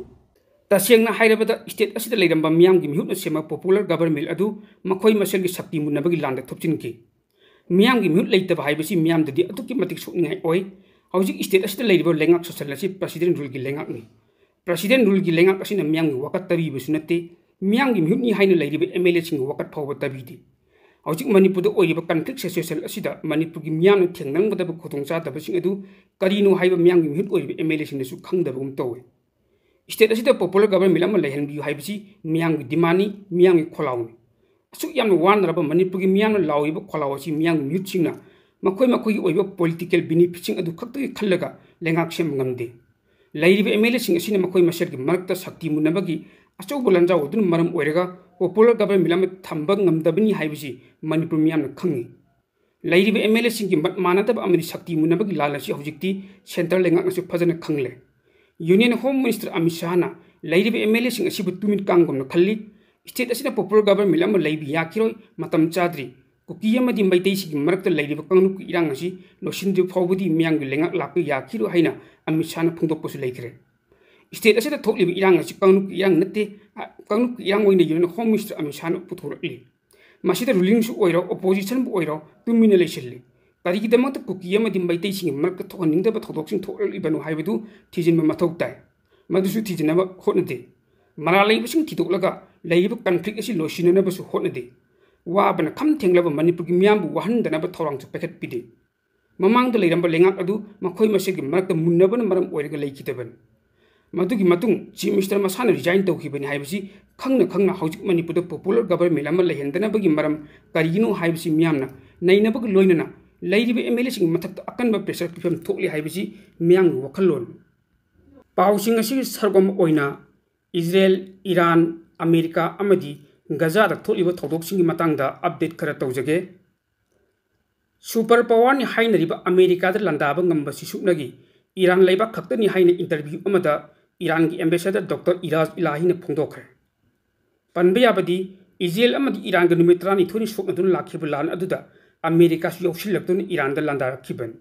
ꯇꯁꯦꯡꯅ ꯍꯥꯏꯔꯕꯗ, ꯁ꯭ꯇꯦꯠ ꯑꯁꯤꯗ ꯂꯩꯔꯝꯕ ꯃꯤꯌꯥꯝꯒꯤ ꯃꯤꯍꯨꯠꯅ ꯁꯦꯝꯕ ꯄꯣꯄꯨꯂꯔ ꯒꯕꯔꯃꯦꯟ ꯑꯗꯨ ꯃꯈꯣꯏ ꯃꯁꯦꯜꯒꯤ ꯁꯛꯇꯤ ꯃꯨꯟꯅꯕꯒꯤ ꯂꯥꯟꯗ ꯊꯨꯞꯆꯤꯟꯈꯤ꯫ ꯃꯤꯌꯥꯝꯒꯤ ꯃꯤꯍꯨꯠ ꯂꯩꯇꯕ ꯍꯥꯏꯕꯁꯤ ꯃꯤꯌꯥꯝꯗꯗꯤ ꯑꯗꯨꯛꯀꯤ ꯃꯇꯤꯛ ꯁꯣꯛꯅꯤꯡꯉꯥꯏ ꯑꯣꯏ꯫ ꯍꯧꯖꯤꯛ ꯁ꯭ꯇꯦꯠ ꯑꯁꯤꯗ ꯂꯩꯔꯤꯕ ꯂꯩꯉꯥꯛ ꯁꯣꯁꯟ ꯑꯁꯤ ꯄ꯭ꯔꯁꯤꯗꯦꯟ ꯔꯨꯜꯒꯤ ꯂꯩꯉꯥꯛꯅꯤ꯫ ꯄ꯭ꯔꯁꯤꯗꯦꯟ ꯔꯨꯜꯒꯤ ꯂꯩꯉꯥꯛ ꯑꯁꯤꯅ ꯃꯤꯌꯥꯝꯒꯤ ꯋꯥꯀꯠ ꯇꯥꯕꯤꯕꯁꯨ ꯅꯠꯇꯦ, ꯃꯤꯌꯥꯝꯒꯤ ꯃꯤꯍꯨꯠꯅꯤ ꯍꯥꯏꯅ ꯂꯩꯔꯤꯕ ꯑꯦꯝ ꯑꯦꯜ ꯑꯦꯁꯤꯡꯒꯤ ꯋꯥꯀꯠ ꯐꯥꯎꯕ ꯇꯥꯕꯤꯗꯦ꯫ ꯍꯧꯖꯤꯛ ꯃꯅꯤꯄꯨꯔꯗ ꯑꯣꯏꯔꯤꯕ ꯀꯟꯐ꯭ꯂꯤꯛ ꯁꯤꯆꯨꯋꯦꯁꯟ ꯑꯁꯤꯗ ꯃꯅꯤꯄꯨꯔꯒꯤ ꯃꯤꯌꯥꯝꯅ ꯊꯦꯡꯅꯔꯝꯒꯗꯕ ꯈꯨꯗꯣꯡꯆꯥꯗꯕꯁꯤꯡ ꯑꯗꯨ ꯀꯔꯤꯅꯣ ꯍꯥꯏꯕ ꯃꯤꯌꯥꯝꯒꯤ ꯃꯤꯍꯨꯠ ꯑꯣꯏꯔꯤꯕ ꯑꯦꯝ ꯑꯦꯜ ꯑꯦꯁꯤꯡꯅꯁꯨ ꯈꯪꯗꯕꯒꯨꯝ ꯇꯧꯏ꯫ ꯁ꯭ꯇꯦꯠ ꯑꯁꯤꯗ ꯄꯣꯄꯨꯂꯔ ꯒꯕꯔꯃꯦꯟ ꯑꯃ ꯂꯩꯍꯟꯕꯤꯌꯨ ꯍꯥꯏꯕꯁꯤ ꯃꯤꯌꯥꯝꯒꯤ ꯗꯤꯃꯥꯟꯅꯤ, ꯃꯤꯌꯥꯝꯒꯤ ꯈꯣꯜꯂꯥꯎꯅꯤ꯫ ꯑꯁꯨꯛ ꯌꯥꯝꯅ ꯋꯥꯅꯔꯕ ꯃꯅꯤꯄꯨꯔꯒꯤ ꯃꯤꯌꯥꯝꯅ ꯂꯥꯎꯔꯤꯕ ꯈꯣꯜꯂꯥꯎ ꯑꯁꯤ ꯃꯤꯌꯥꯝꯒꯤ ꯃꯤꯍꯨꯠꯁꯤꯡꯅ ꯃꯈꯣꯏ ꯃꯈꯣꯏꯒꯤ ꯑꯣꯏꯕ ꯄꯣꯂꯤꯇꯤꯀꯦꯜ ꯕꯦꯅꯤꯐꯤꯠꯁꯤꯡ ꯑꯗꯨ ꯈꯛꯇꯒꯤ ꯈꯜꯂꯒ ꯂꯩꯉꯥꯛ ꯁꯦꯝꯕ ꯉꯝꯗꯦ꯫ ꯂꯩꯔꯤꯕ ꯑꯦꯝ ꯑꯦꯜ ꯑꯦꯁꯤꯡ ꯑꯁꯤꯅ ꯃꯈꯣꯏ ꯃꯁꯦꯜꯒꯤ ꯃꯔꯛꯇ ꯁꯛꯇꯤ ꯃꯨꯟꯅꯕꯒꯤ ꯑꯆꯧꯕ ꯂꯥꯟꯖꯥꯎ ꯑꯗꯨꯅ ꯃꯔꯝ ꯑꯣꯏꯔꯒ ꯄꯣꯄꯨꯂꯔ ꯒꯕꯔꯃꯦꯟ ꯑꯃ ꯊꯝꯕ ꯉꯝꯗꯕꯅꯤ ꯍꯥꯏꯕꯁꯤ ꯃꯅꯤꯄꯨꯔ ꯃꯤꯌꯥꯝꯅ ꯈꯪꯏ꯫ ꯂꯩꯔꯤꯕ ꯑꯦꯝ ꯑꯦꯜ ꯑꯦꯁꯤꯡꯒꯤ ꯃꯠ ꯃꯥꯟꯅꯗꯕ ꯑꯃꯗꯤ ꯁꯛꯇꯤ ꯃꯨꯟꯅꯕꯒꯤ ꯂꯥꯜ ꯑꯁꯤ ꯍꯧꯖꯤꯛꯇꯤ ꯁꯦꯟꯇ꯭ꯔꯦꯜ ꯂꯩꯉꯥꯛꯅꯁꯨ ꯐꯖꯅ ꯈꯪꯂꯦ꯫ ꯌꯨꯅꯤꯌꯟ ꯍꯣꯝ ꯃꯤꯅꯤꯁꯇꯔ ꯑꯃꯤꯠ ꯁꯥꯍꯅ ꯂꯩꯔꯤꯕ ꯑꯦꯝ ꯑꯦꯜ ꯑꯦꯁꯤꯡ ꯑꯁꯤꯕꯨ ꯇꯨꯃꯤꯟ ꯀꯥꯡꯒꯨꯝꯅ ꯈꯜꯂꯤ꯫ ꯁ꯭ꯇꯦꯠ ꯑꯁꯤꯗ ꯄꯣꯄꯨꯂꯔ ꯒꯕꯔꯃꯦꯟ ꯑꯃ ꯂꯩꯕ ꯌꯥꯈꯤꯔꯣꯏ, ꯃꯇꯝ ꯆꯥꯗ꯭ꯔꯤ꯫ ꯀꯨꯀꯤ ꯑꯃꯗꯤ ꯃꯩꯇꯩꯁꯤꯡꯒꯤ ꯃꯔꯛꯇ ꯂꯩꯔꯤꯕ ꯀꯥꯡꯂꯨꯞꯀꯤ ꯏꯔꯥꯡ ꯑꯁꯤ ꯂꯣꯏꯁꯤꯟꯗ꯭ꯔꯤꯕ ꯐꯥꯎꯕꯗꯤ ꯃꯤꯌꯥꯝꯒꯤ ꯂꯩꯉꯥꯛ ꯂꯥꯛꯄ ꯌꯥꯈꯤꯔꯣꯏ ꯍꯥꯏꯅ ꯑꯃꯤꯠ ꯁꯥꯍꯅ ꯐꯣꯡꯗꯣꯛꯄꯁꯨ ꯂꯩꯈ꯭ꯔꯦ꯫ State ꯑꯁꯤꯗ ꯊꯣꯛꯂꯤꯕ ꯏꯔꯥꯡ ꯑꯁꯤ ꯀꯥꯡꯂꯨꯞꯀꯤ ꯏꯔꯥꯡ ꯅꯠꯇꯦ, ꯀꯥꯡꯂꯨꯞꯀꯤ ꯏꯔꯥꯡ ꯑꯣꯏꯅ ꯌꯨꯅꯤꯌꯟ ꯍꯣꯝ ꯃꯤꯅꯤꯁꯇꯔ ꯑꯃꯤꯠ ꯁꯥꯍꯅ ꯄꯨꯊꯣꯔꯛꯂꯤ꯫ ꯃꯁꯤꯗ rulingꯁꯨ ꯑꯣꯏꯔꯣ, oppositionꯕꯨ ꯑꯣꯏꯔꯣ, ꯇꯨꯃꯤꯟꯅ ꯂꯩꯁꯤꯜꯂꯤ꯫ ꯀꯔꯤꯒꯤꯗꯃꯛꯇ ꯀꯨꯀꯤ ꯑꯃꯗꯤ ꯃꯩꯇꯩꯁꯤꯡꯒꯤ ꯃꯔꯛꯇ ꯊꯣꯛꯍꯟꯅꯤꯡꯗꯕ ꯊꯧꯗꯣꯛꯁꯤꯡ ꯊꯣꯛꯂꯛꯂꯤꯕꯅꯣ ꯍꯥꯏꯕꯗꯨ ꯊꯤꯖꯤꯟꯕ ꯃꯊꯧ ꯇꯥꯏ꯫ ꯃꯗꯨꯁꯨ ꯊꯤꯖꯤꯟꯅꯕ ꯍꯣꯠꯅꯗꯦ꯫ ꯃꯔꯥꯜ ꯂꯩꯕꯁꯤꯡ ꯊꯤꯗꯣꯛꯂꯒ ꯂꯩꯔꯤꯕ conflict ꯑꯁꯤ ꯂꯣꯏꯁꯤꯟꯅꯅꯕꯁꯨ ꯍꯣꯠꯅꯗꯦ꯫ ꯋꯥꯕꯅ ꯈꯝ ꯊꯦꯡꯂꯕ ꯃꯅꯤꯄꯨꯔꯒꯤ ꯃꯤꯌꯥꯝꯕꯨ ꯋꯥꯍꯟꯗꯅꯕ ꯊꯧꯔꯥꯡꯁꯨ ꯄꯥꯏꯈꯠꯄꯤꯗꯦ꯫ ꯃꯃꯥꯡꯗ ꯂꯩꯔꯝꯕ ꯂꯩꯉꯥꯛ ꯑꯗꯨ ꯃꯈꯣꯏ ꯃꯁꯦꯜꯒꯤ ꯃꯔꯛꯇ ꯃꯨꯟꯅꯕꯅ ꯃꯔꯝ ꯑꯣꯏꯔꯒ ꯂꯩꯈꯤꯗꯕꯅꯤ꯫ ꯃꯗꯨꯒꯤ ꯃꯇꯨꯡ Chief Minister ꯃꯁꯥꯅ resign ꯇꯧꯈꯤꯕꯅꯤ ꯍꯥꯏꯕꯁꯤ ꯈꯪꯅ ꯈꯪꯅ ꯍꯧꯖꯤꯛ ꯃꯅꯤꯄꯨꯔꯗ popular government ꯑꯃ ꯂꯩꯍꯟꯗꯅꯕꯒꯤ ꯃꯔꯝ ꯀꯔꯤꯒꯤꯅꯣ ꯍꯥꯏꯕꯁꯤ ꯃꯤꯌꯥꯝꯅ ꯅꯩꯅꯕꯒ ꯂꯣꯏꯅꯅ ꯂꯩꯔꯤꯕ MLAꯁꯤꯡꯒꯤ ꯃꯊꯛꯇ ꯑꯀꯟꯕ pressure ꯄꯤꯐꯝ ꯊꯣꯛꯂꯤ ꯍꯥꯏꯕꯁꯤ ꯃꯤꯌꯥꯝꯒꯤ ꯋꯥꯈꯜꯂꯣꯟ꯫ ꯄꯥꯎꯁꯤꯡ ꯑꯁꯤꯒꯤ ꯁꯔꯨꯛ ꯑꯃ ꯑꯣꯏꯅ ꯏꯖꯔꯦꯜ, ꯏꯔꯥꯟ, ꯑꯃꯦꯔꯤꯀꯥ ꯑꯃꯗꯤ ꯒꯖꯥꯗ ꯊꯣꯛꯂꯤꯕ ꯊꯧꯗꯣꯛꯁꯤꯡꯒꯤ ꯃꯇꯥꯡꯗ update ꯈꯔ ꯇꯧꯖꯒꯦ꯫ Super powerꯅꯤ ꯍꯥꯏꯅꯔꯤꯕ ꯑꯃꯦꯔꯤꯀꯥꯗ ꯂꯥꯟꯗꯥꯕ ꯉꯝꯕꯁꯤ ꯁꯨꯞꯅꯒꯤ ꯏꯔꯥꯟ ꯂꯩꯕꯥꯛ ꯈꯛꯇꯅꯤ ꯍꯥꯏꯅ interview ꯑꯃꯗ ꯏꯔꯥꯟꯒꯤ ambassador Doctor ꯏꯔꯥꯖ ꯏꯂꯥꯍꯤꯅ ꯐꯣꯡꯗꯣꯛꯈ꯭ꯔꯦ꯫ ꯄꯟꯕ ꯌꯥꯕꯗꯤ, ꯏꯖꯔꯦꯜ ꯑꯃꯗꯤ ꯏꯔꯥꯟꯒ ꯅꯨꯃꯤꯠ ꯇꯔꯥꯅꯤꯊꯣꯏꯅꯤ ꯁꯣꯛꯅꯗꯨꯅ ꯂꯥꯛꯈꯤꯕ ꯂꯥꯟ ꯑꯗꯨꯗ ꯑꯃꯦꯔꯤꯀꯥꯁꯨ ꯌꯥꯎꯁꯤꯜꯂꯛꯇꯨꯅ ꯏꯔꯥꯟꯗ ꯂꯥꯟꯗꯥꯔꯛꯈꯤꯕꯅꯤ꯫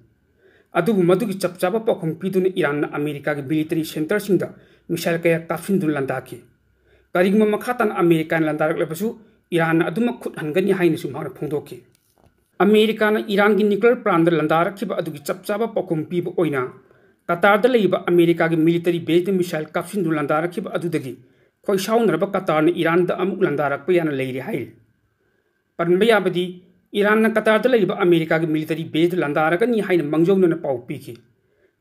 ꯑꯗꯨꯕꯨ ꯃꯗꯨꯒꯤ ꯆꯞ ꯆꯥꯕ ꯄꯥꯎꯈꯨꯝ ꯄꯤꯗꯨꯅ ꯏꯔꯥꯟꯅ ꯑꯃꯦꯔꯤꯀꯥꯒꯤ military centreꯁꯤꯡꯗ missile ꯀꯌꯥ ꯀꯥꯞꯁꯤꯟꯗꯨꯅ ꯂꯥꯟꯗꯥꯈꯤ꯫ ꯀꯔꯤꯒꯨꯝꯕ ꯃꯈꯥ ꯇꯥꯅ ꯑꯃꯦꯔꯤꯀꯥꯅ ꯂꯥꯟꯗꯥꯔꯛꯂꯕꯁꯨ, ꯏꯔꯥꯟꯅ ꯑꯗꯨꯃꯛ ꯈꯨꯠ ꯍꯟꯒꯅꯤ ꯍꯥꯏꯅꯁꯨ ꯃꯍꯥꯛꯅ ꯐꯣꯡꯗꯣꯛꯈꯤ꯫ ꯑꯃꯦꯔꯤꯀꯥꯅ ꯏꯔꯥꯟꯒꯤ nuclear plantꯗ ꯂꯥꯟꯗꯥꯔꯛꯈꯤꯕ ꯑꯗꯨꯒꯤ ꯆꯞ ꯆꯥꯕ ꯄꯥꯎꯈꯨꯝ ꯄꯤꯕ ꯑꯣꯏꯅ, ꯀꯇꯥꯔꯗ ꯂꯩꯕ ꯑꯃꯦꯔꯤꯀꯥꯒꯤ military baseꯗ missile ꯀꯥꯞꯁꯤꯟꯗꯨꯅ ꯂꯥꯟꯗꯥꯔꯛꯈꯤꯕ ꯑꯗꯨꯗꯒꯤ ꯈꯣꯏꯁꯥꯎꯅꯔꯕ ꯀꯇꯥꯔꯅ ꯏꯔꯥꯟꯗ ꯑꯃꯨꯛ ꯂꯥꯟꯗꯥꯔꯛꯄ ꯌꯥꯅ ꯂꯩꯔꯤ ꯍꯥꯏꯔꯤ꯫ ꯄꯟꯕ ꯌꯥꯕꯗꯤ, ꯏꯔꯥꯟꯅ ꯀꯇꯥꯔꯗ ꯂꯩꯔꯤꯕ ꯑꯃꯦꯔꯤꯀꯥꯒꯤ military baseꯗ ꯂꯥꯟꯗꯥꯔꯒꯅꯤ ꯍꯥꯏꯅ ꯃꯥꯡꯖꯧꯅꯅ ꯄꯥꯎ ꯄꯤꯈꯤ꯫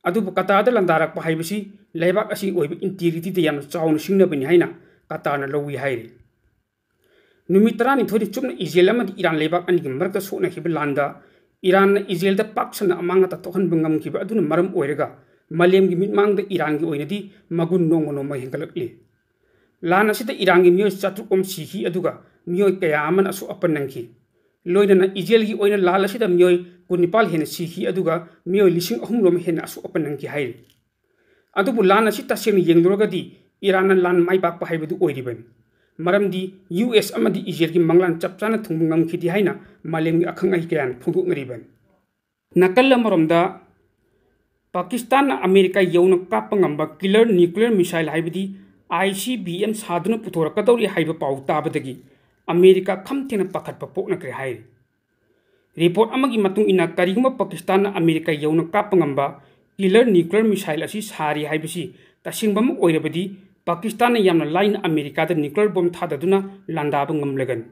ꯑꯗꯨꯕꯨ ꯀꯇꯥꯔꯗ ꯂꯥꯟꯗꯥꯔꯛꯄ ꯍꯥꯏꯕꯁꯤ ꯂꯩꯕꯥꯛ ꯑꯁꯤꯒꯤ ꯑꯣꯏꯕ integrityꯗ ꯌꯥꯝꯅ ꯆꯥꯎꯅ ꯁꯤꯡꯅꯕꯅꯤ ꯍꯥꯏꯅ ꯀꯇꯥꯔꯅ ꯂꯧꯏ ꯍꯥꯏꯔꯤ꯫ ꯅꯨꯃꯤꯠ ꯇꯔꯥꯅꯤꯊꯣꯏꯅꯤ ꯆꯨꯞꯅ ꯏꯖꯔꯦꯜ ꯑꯃꯗꯤ ꯏꯔꯥꯟ ꯂꯩꯕꯥꯛ ꯑꯅꯤꯒꯤ ꯃꯔꯛꯇ ꯁꯣꯛꯅꯈꯤꯕ ꯂꯥꯟꯗ ꯏꯔꯥꯟꯅ ꯏꯖꯔꯦꯜꯗ ꯄꯥꯛ ꯁꯟꯅ ꯑꯃꯥꯡ ꯑꯇꯥ ꯊꯣꯛꯍꯟꯕ ꯉꯝꯈꯤꯕ ꯑꯗꯨꯅ ꯃꯔꯝ ꯑꯣꯏꯔꯒ ꯃꯥꯂꯦꯝꯒꯤ ꯃꯤꯠꯃꯥꯡꯗ ꯏꯔꯥꯟꯒꯤ ꯑꯣꯏꯅꯗꯤ ꯃꯒꯨꯟ ꯅꯣꯡꯃ ꯅꯣꯡꯃ ꯍꯦꯟꯒꯠꯂꯛꯂꯤ꯫ ꯂꯥꯟ ꯑꯁꯤꯗ ꯏꯔꯥꯟꯒꯤ ꯃꯤꯑꯣꯏ ꯆꯥꯇ꯭ꯔꯨꯛ ꯑꯃ ꯁꯤꯈꯤ, ꯑꯗꯨꯒ ꯃꯤꯑꯣꯏ ꯀꯌꯥ ꯑꯃꯅ ꯑꯁꯣꯛ ꯑꯄꯟ ꯅꯪꯈꯤ꯫ ꯂꯣꯏꯅꯅ ꯏꯖꯔꯦꯜꯒꯤ ꯑꯣꯏꯅ ꯂꯥꯟ ꯑꯁꯤꯗ ꯃꯤꯑꯣꯏ ꯀꯨꯟꯅꯤꯄꯥꯜ ꯍꯦꯟꯅ ꯁꯤꯈꯤ, ꯑꯗꯨꯒ ꯃꯤꯑꯣꯏ ꯂꯤꯁꯤꯡ ꯑꯍꯨꯝ ꯔꯣꯝ ꯍꯦꯟꯅ ꯑꯁꯣꯛ ꯑꯄꯟ ꯅꯪꯈꯤ ꯍꯥꯏꯔꯤ꯫ ꯑꯗꯨꯕꯨ ꯂꯥꯟ ꯑꯁꯤ ꯇꯁꯦꯡꯅ ꯌꯦꯡꯂꯨꯔꯒꯗꯤ ꯏꯔꯥꯟꯅ ꯂꯥꯟ ꯃꯥꯏ ꯄꯥꯛꯄ ꯍꯥꯏꯕꯗꯨ ꯑꯣꯏꯔꯤꯕꯅꯤ꯫ ꯃꯔꯝꯗꯤ ꯌꯨ ꯑꯦꯁ ꯑꯃꯗꯤ ꯏꯖꯔꯦꯜꯒꯤ ꯃꯪꯂꯥꯟ ꯆꯞ ꯆꯥꯅ ꯊꯨꯡꯕ ꯉꯝꯈꯤꯗꯦ ꯍꯥꯏꯅ ꯃꯥꯂꯦꯝꯒꯤ ꯑꯈꯪ ꯑꯍꯩ ꯀꯌꯥꯅ ꯐꯣꯡꯗꯣꯛꯅꯔꯤꯕꯅꯤ꯫ ꯅꯥꯀꯜ ꯑꯃꯔꯣꯝꯗ ꯄꯥꯀꯤꯁꯇꯥꯟꯅ ꯑꯃꯦꯔꯤꯀꯥ ꯌꯧꯅ ꯀꯥꯞꯄ ꯉꯝꯕ killer nuclear missile ꯍꯥꯏꯕꯗꯤ ICBM ꯁꯥꯗꯨꯅ ꯄꯨꯊꯣꯔꯛꯀꯗꯧꯔꯤ ꯍꯥꯏꯕ ꯄꯥꯎ ꯇꯥꯕꯗꯒꯤ ꯑꯃꯦꯔꯤꯀꯥ ꯈꯝ ꯊꯦꯡꯅ ꯄꯥꯈꯠꯄ ꯄꯣꯛꯅꯈ꯭ꯔꯦ ꯍꯥꯏꯔꯤ꯫ ꯔꯤꯄꯣꯔꯠ ꯑꯃꯒꯤ ꯃꯇꯨꯡ ꯏꯟꯅ, ꯀꯔꯤꯒꯨꯝꯕ ꯄꯥꯀꯤꯁꯇꯥꯟꯅ ꯑꯃꯦꯔꯤꯀꯥ ꯌꯧꯅ ꯀꯥꯞꯄ ꯉꯝꯕ killer nuclear missile ꯑꯁꯤ ꯁꯥꯔꯤ ꯍꯥꯏꯕꯁꯤ ꯇꯁꯦꯡꯕ ꯑꯃ ꯑꯣꯏꯔꯕꯗꯤ, ꯄꯥꯀꯤꯁꯇꯥꯟꯅ ꯌꯥꯝꯅ ꯂꯥꯏꯅ ꯑꯃꯦꯔꯤꯀꯥꯗ nuclear bomb ꯊꯥꯗꯗꯨꯅ ꯂꯥꯟꯗꯥꯕ ꯉꯝꯂꯒꯅꯤ꯫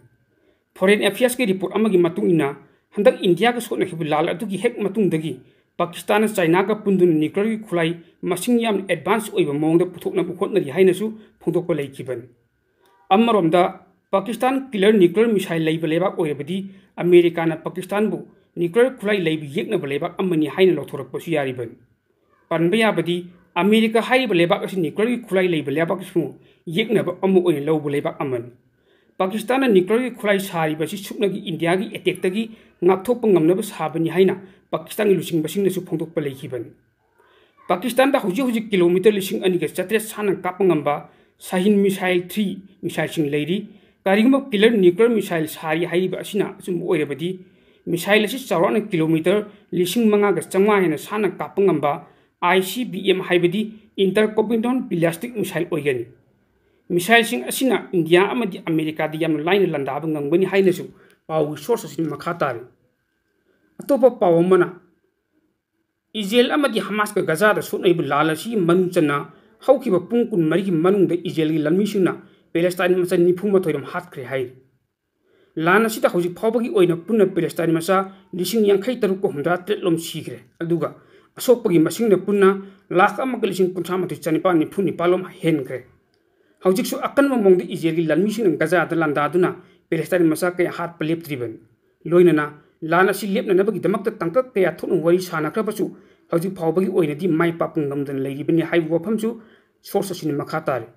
Foreign Affairsꯀꯤ ꯔꯤꯄꯣꯔꯠ ꯑꯃꯒꯤ ꯃꯇꯨꯡ ꯏꯟꯅ, ꯍꯟꯗꯛ ꯏꯟꯗꯤꯌꯥꯒ ꯁꯣꯛꯅꯈꯤꯕ ꯂꯥꯜ ꯑꯗꯨꯒꯤ ꯍꯦꯛ ꯃꯇꯨꯡꯗꯒꯤ ꯄꯥꯀꯤꯁꯇꯥꯟꯅ ꯆꯥꯏꯅꯥꯒ ꯄꯨꯟꯗꯨꯅ nuclearꯒꯤ ꯈꯨꯠꯂꯥꯏ ꯃꯁꯤꯡ ꯌꯥꯝꯅ advance ꯑꯣꯏꯕ ꯃꯑꯣꯡꯗ ꯄꯨꯊꯣꯛꯅꯕ ꯍꯣꯠꯅꯔꯤ ꯍꯥꯏꯅꯁꯨ ꯐꯣꯡꯗꯣꯛꯄ ꯂꯩꯈꯤꯕꯅꯤ꯫ ꯑꯃꯔꯣꯝꯗ, ꯄꯥꯀꯤꯁꯇꯥꯟ killer nuclear missile ꯂꯩꯕ ꯂꯩꯕꯥꯛ ꯑꯣꯏꯔꯕꯗꯤ, ꯑꯃꯦꯔꯤꯀꯥꯅ ꯄꯥꯀꯤꯁꯇꯥꯟꯕꯨ nuclear ꯈꯨꯠꯂꯥꯏ ꯂꯩꯕ ꯌꯦꯛꯅꯕ ꯂꯩꯕꯥꯛ ꯑꯃꯅꯤ ꯍꯥꯏꯅ ꯂꯧꯊꯣꯔꯛꯄꯁꯨ ꯌꯥꯔꯤꯕꯅꯤ꯫ ꯄꯟꯕ ꯌꯥꯕꯗꯤ, ꯑꯃꯦꯔꯤꯀꯥ ꯍꯥꯏꯔꯤꯕ ꯂꯩꯕꯥꯛ ꯑꯁꯤ nuclearꯒꯤ ꯈꯨꯠꯂꯥꯏ ꯂꯩꯕ ꯂꯩꯕꯥꯛꯁꯤꯡꯕꯨ ꯌꯦꯛꯅꯕ ꯑꯃ ꯑꯣꯏꯅ ꯂꯧꯕ ꯂꯩꯕꯥꯛ ꯑꯃꯅꯤ꯫ ꯄꯥꯀꯤꯁꯇꯥꯟꯅ nuclearꯒꯤ ꯈꯨꯠꯂꯥꯏ ꯁꯥꯔꯤꯕ ꯑꯁꯤ ꯁꯨꯞꯅꯒꯤ ꯏꯟꯗꯤꯌꯥꯒꯤ attackꯇꯒꯤ ꯉꯥꯛꯊꯣꯛꯄ ꯉꯝꯅꯕ ꯁꯥꯕꯅꯤ ꯍꯥꯏꯅ ꯄꯥꯀꯤꯁꯇꯥꯟꯒꯤ ꯂꯨꯆꯤꯡꯕꯁꯤꯡꯅꯁꯨ ꯐꯣꯡꯗꯣꯛꯄ ꯂꯩꯈꯤꯕꯅꯤ꯫ ꯄꯥꯀꯤꯁꯇꯥꯟꯗ ꯍꯧꯖꯤꯛ ꯍꯧꯖꯤꯛ kilometre ꯂꯤꯁꯤꯡ ꯑꯅꯤꯒ ꯆꯥꯇ꯭ꯔꯦꯠ ꯁꯥꯟꯅ ꯀꯥꯞꯄ ꯉꯝꯕ Shahin missile three missileꯁꯤꯡ ꯂꯩꯔꯤ꯫ ꯀꯔꯤꯒꯨꯝꯕ killer nuclear missile ꯁꯥꯔꯤ ꯍꯥꯏꯔꯤꯕ ꯑꯁꯤꯅ ꯑꯆꯨꯝꯕ ꯑꯣꯏꯔꯕꯗꯤ, missile ꯑꯁꯤ ꯆꯥꯎꯔꯥꯛꯅ kilometre ꯂꯤꯁꯤꯡ ꯃꯉꯥꯒ ꯆꯥꯝꯃꯉꯥ ꯍꯦꯟꯅ ꯁꯥꯟꯅ ꯀꯥꯞꯄ ꯉꯝꯕ ICBM ꯍꯥꯏꯕꯗꯤ Intercontinental Ballistic Missile ꯑꯣꯏꯒꯅꯤ꯫ Missileꯁꯤꯡ ꯑꯁꯤꯅ ꯏꯟꯗꯤꯌꯥ ꯑꯃꯗꯤ ꯑꯃꯦꯔꯤꯀꯥꯗ ꯌꯥꯝꯅ ꯂꯥꯏꯅ ꯂꯥꯟꯗꯥꯕ ꯉꯝꯒꯅꯤ ꯍꯥꯏꯅꯁꯨ ꯄꯥꯎꯒꯤ source ꯑꯁꯤꯅ ꯃꯈꯥ ꯇꯥꯔꯤ꯫ ꯑꯇꯣꯞꯄ ꯄꯥꯎ ꯑꯃꯅ, ꯏꯖꯔꯦꯜ ꯑꯃꯗꯤ ꯍꯃꯥꯁꯀ ꯒꯖꯥꯗ ꯁꯣꯛꯅꯔꯤꯕ ꯂꯥꯟ ꯑꯁꯤꯒꯤ ꯃꯅꯨꯡ ꯆꯟꯅ ꯍꯧꯈꯤꯕ ꯄꯨꯡ ꯀꯨꯟꯃꯔꯤꯒꯤ ꯃꯅꯨꯡꯗ ꯏꯖꯔꯦꯜꯒꯤ ꯂꯥꯟꯃꯤꯁꯤꯡꯅ ꯄꯦꯂꯦꯁꯇꯥꯏꯟ ꯃꯆꯥ ꯅꯤꯐꯨ ꯃꯥꯊꯣꯏ ꯔꯣꯝ ꯍꯥꯠꯈ꯭ꯔꯦ ꯍꯥꯏꯔꯤ꯫ ꯂꯥꯟ ꯑꯁꯤꯗ ꯍꯧꯖꯤꯛ ꯐꯥꯎꯕꯒꯤ ꯑꯣꯏꯅ ꯄꯨꯟꯅ ꯄꯦꯂꯦꯁꯇꯥꯏꯟ ꯃꯆꯥ ꯂꯤꯁꯤꯡ ꯌꯥꯡꯈꯩ ꯇꯔꯨꯛꯀ ꯍꯨꯝꯗ꯭ꯔꯥ ꯇꯔꯦꯠ ꯂꯣꯝ ꯁꯤꯈ꯭ꯔꯦ, ꯑꯗꯨꯒ ꯑꯁꯣꯛꯄꯒꯤ ꯃꯁꯤꯡꯅ ꯄꯨꯟꯅ ꯂꯥꯈ ꯑꯃꯒ ꯂꯤꯁꯤꯡ ꯀꯨꯟꯊ꯭ꯔꯥ ꯃꯥꯊꯣꯏ ꯆꯅꯤꯄꯥꯟ ꯅꯤꯐꯨ ꯅꯤꯄꯥꯜ ꯂꯣꯝ ꯍꯦꯟꯈ꯭ꯔꯦ꯫ ꯍꯧꯖꯤꯛꯁꯨ ꯑꯀꯟꯕ ꯃꯑꯣꯡꯗ ꯏꯖꯔꯦꯜꯒꯤ ꯂꯥꯟꯃꯤꯁꯤꯡꯅ ꯒꯖꯥꯗ ꯂꯥꯟꯗꯥꯗꯨꯅ ꯄꯦꯂꯦꯁꯇꯥꯏꯟ ꯃꯆꯥ ꯀꯌꯥ ꯍꯥꯠꯄ ꯂꯦꯞꯇ꯭ꯔꯤꯕꯅꯤ꯫ ꯂꯣꯏꯅꯅ ꯂꯥꯟ ꯑꯁꯤ ꯂꯦꯞꯅꯅꯕꯒꯤꯗꯃꯛꯇ ꯇꯥꯡꯀꯛ ꯀꯌꯥ ꯊꯣꯛꯅ ꯋꯥꯔꯤ ꯁꯥꯅꯈ꯭ꯔꯕꯁꯨ, ꯍꯧꯖꯤꯛ ꯐꯥꯎꯕꯒꯤ ꯑꯣꯏꯅꯗꯤ ꯃꯥꯏ ꯄꯥꯛꯄ ꯉꯝꯗꯅ ꯂꯩꯔꯤꯕꯅꯤ ꯍꯥꯏꯕ ꯋꯥꯐꯝꯁꯨ source ꯑꯁꯤꯅ ꯃꯈꯥ ꯇꯥꯔꯤ꯫